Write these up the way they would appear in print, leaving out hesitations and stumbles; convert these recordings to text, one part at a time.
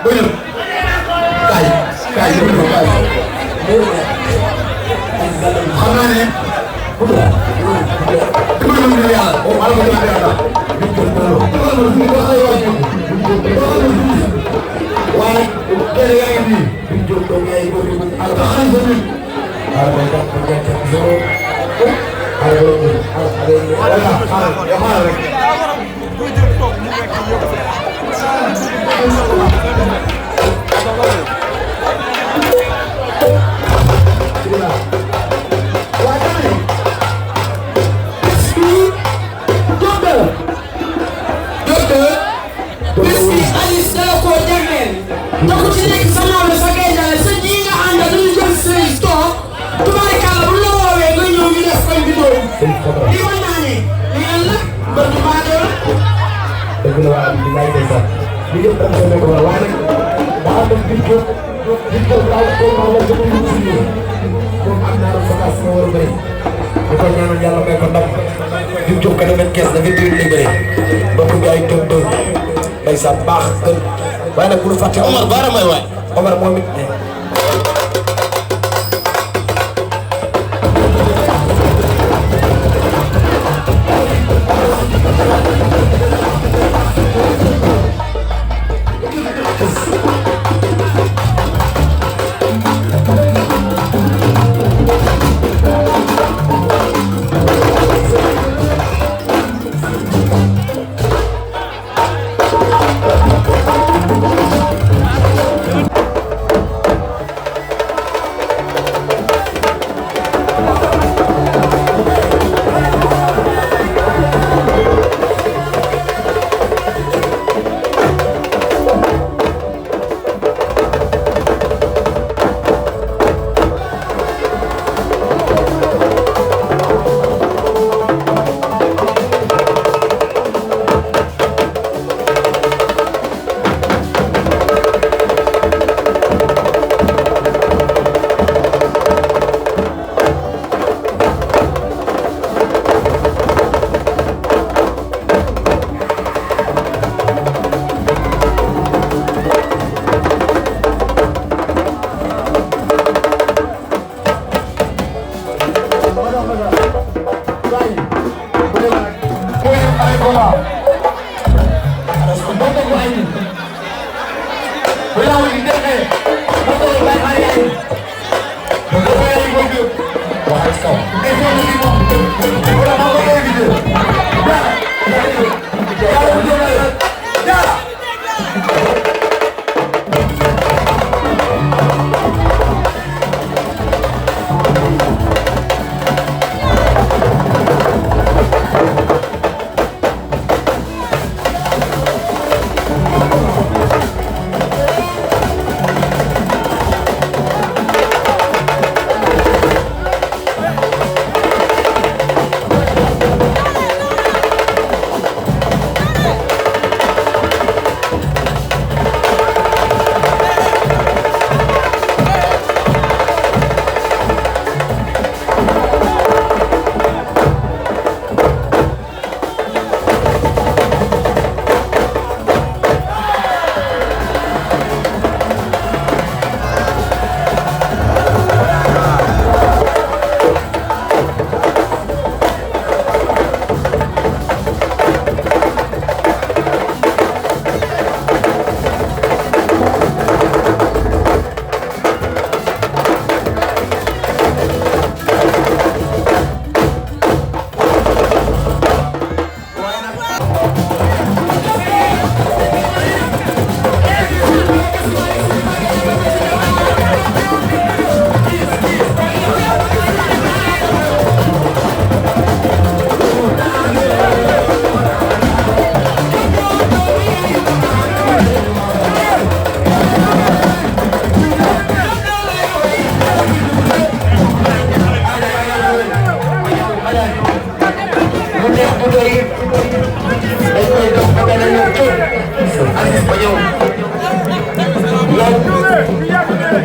bëri kaay kaay yëngu kaay xam naa ne waaye kere yaa ngi nii duñ jóg doom yaay góor yi alxames bi waaye mooy tax pour ngeen teg zéro waaye nag bu ñu fàtte Omar Baara may waay Omar moom it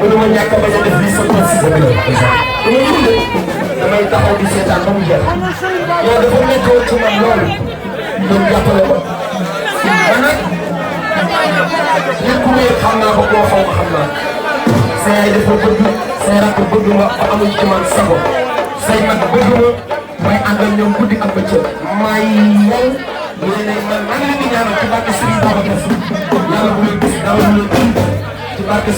mënuma ñàkk a bañ a def lii sama si sa biir. dama yëngu de damay taxaw di seetaan ba mu jeex yow dafa météo ci man loolu ñoom jàppale ko man nag nit ku wér xam naa ko koo xaw ma xam naa say ay dafa bëgg say rakk bëgg ma ba amuñ ci man sago say mag bëgg ma may ànd ak ñoom guddi ak bëccëg may yow yéen man maa ngi leen di ñaanal ci barke Serigne Babacar Sy yàlla bu leen gis dara lu leen ci barke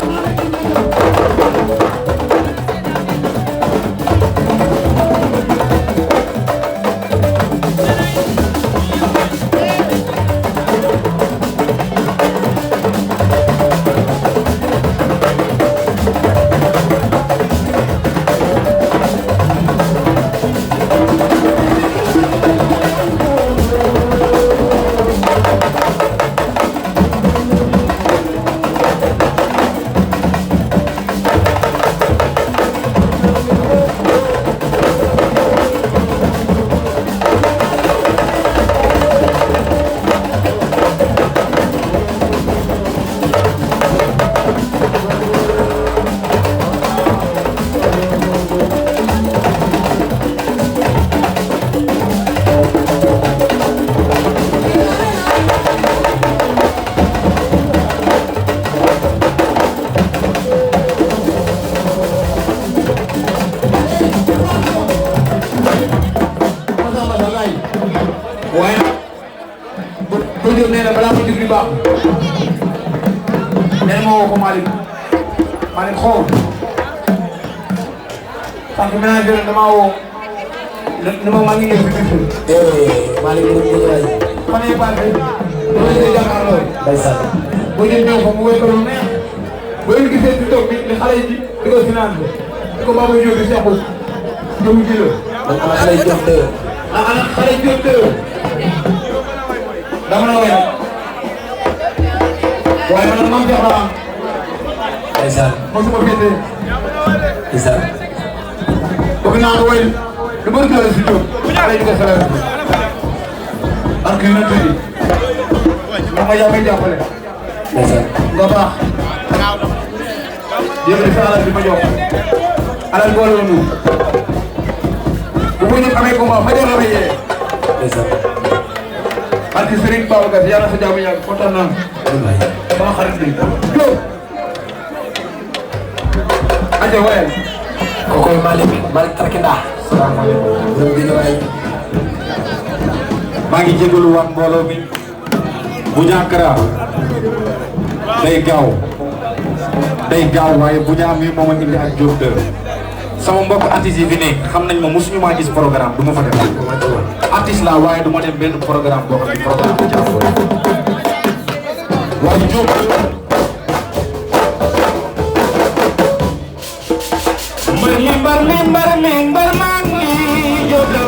nee na balaa muy digg baax nee na ma woo ko Malick xool sànq ménageur damaa woo ne ma maa ngi ñëw fi biir Malick ñu ngi lay fan yii passé dama lay jàkkaarloo ndeysaan boo ñëwee ñëw fa mu wéy ko lu neex boo leen gisee ci toog ni xale yi di ko finance di ko baax a ñëw di sequl ñëw ji la. man ana xale yi jox dëgg. ana xale yi jox dëgg. dama la wéy waaye man man jox la am. ndeysaan. mosuma féetee. ndeysaan. bëgg naa ko wéy lu bëri doole si jóg. xale yi di ko salaire. ak yu nekk yi. ndax ma yaa may jàppale. ndeysaan. nga baax. yëkkati sa alal bi ma jox. alal boole la ñu. bu ñu amee combat ma jox la ma yee. ndeysaan. barke Serigne Babacar yàlla sa jaamu yàgg kontaan naa. sama xarit bi. Diop. aja waaye. kookoy Malick Tarkinda. salaamaaleykum. maa ngi jégalu waat mbooloo mi. bu ñàkkara day gaaw waaye bu ñaam mi moom a indi ak Diop de sama mbokk artistes yi fi nekk xam nañ ma mosuñu maa gis programme du ma fa dem artiste la waaye du ma dem benn programme boo xam ne programme bu jàpp waaye Diop mbar maa ngi Diop de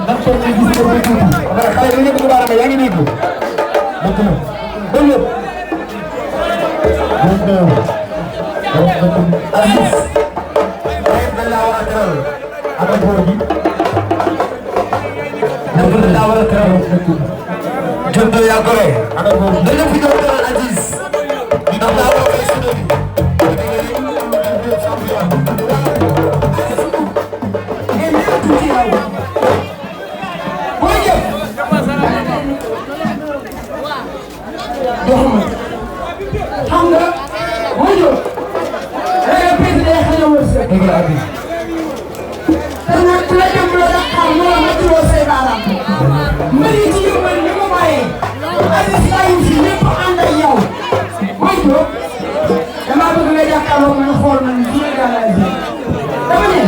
ndax toog nañ gis ko tuuti parce que xale yi dañu ko baarame yaa ngi dégg dëgg la dëgg la Aziz dañ laa war a teral ana góor gi dañ laa war a teral Jonto yaa gore ana góor dañ la fi doon teral Aziz ndax laa war a fay suñu xam nga mooy jóg rajo président yi xëy na wërsëg. dëgg la Abi. te nag ku la dem la Dakar moo la motiloo say baaraam. mbir yi ci yu bëri ni mu bëree. Aziz bàyyi fi ñëpp ànd ak yow. mooy jóg damaa bëgg nga jàkkaarloo nga xool man fii nga gàllankoor ji. dama ne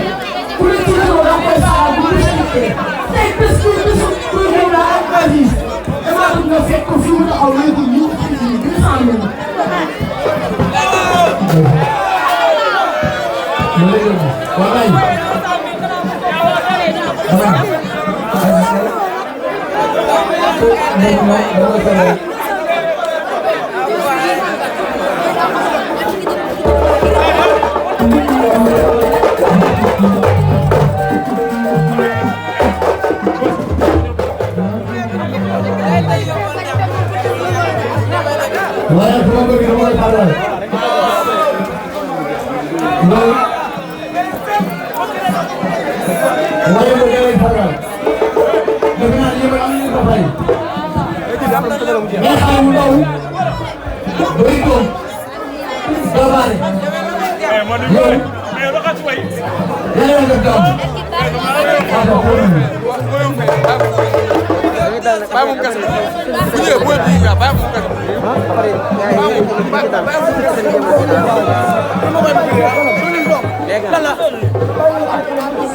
ku la ci réseau da nga koy saxal bu ñu sëkkee. tey bés bu bésu kuy ñëw la ak Aziz damaa bëgg nga fekk ko fi mu taxaw may ko ñu ci biir 200 000.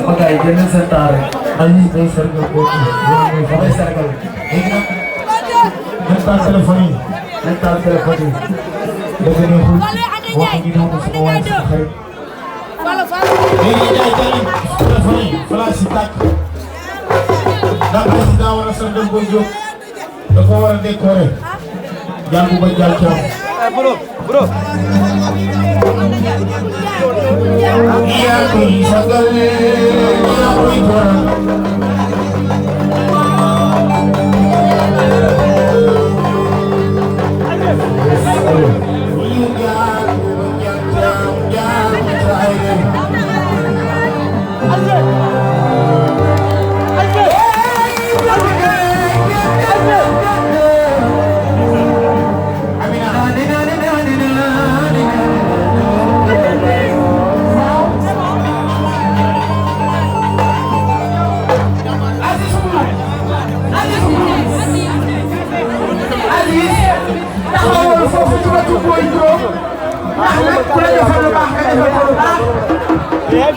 Okay, jangan setar. Aziz day sargal ko. Day sargal. Nental telepon. Nental telepon. Dëgg neexul. Wax gi noonu sama waay sama xarit. Léegi jaay tali téléphone yi flash yi tàkk. Ndax président war a sargal Boy Diop. Da ko war a décorer. Jàngu ba jàll ci am. Bro. Yaa koy sagal, yaa koy toral. Biar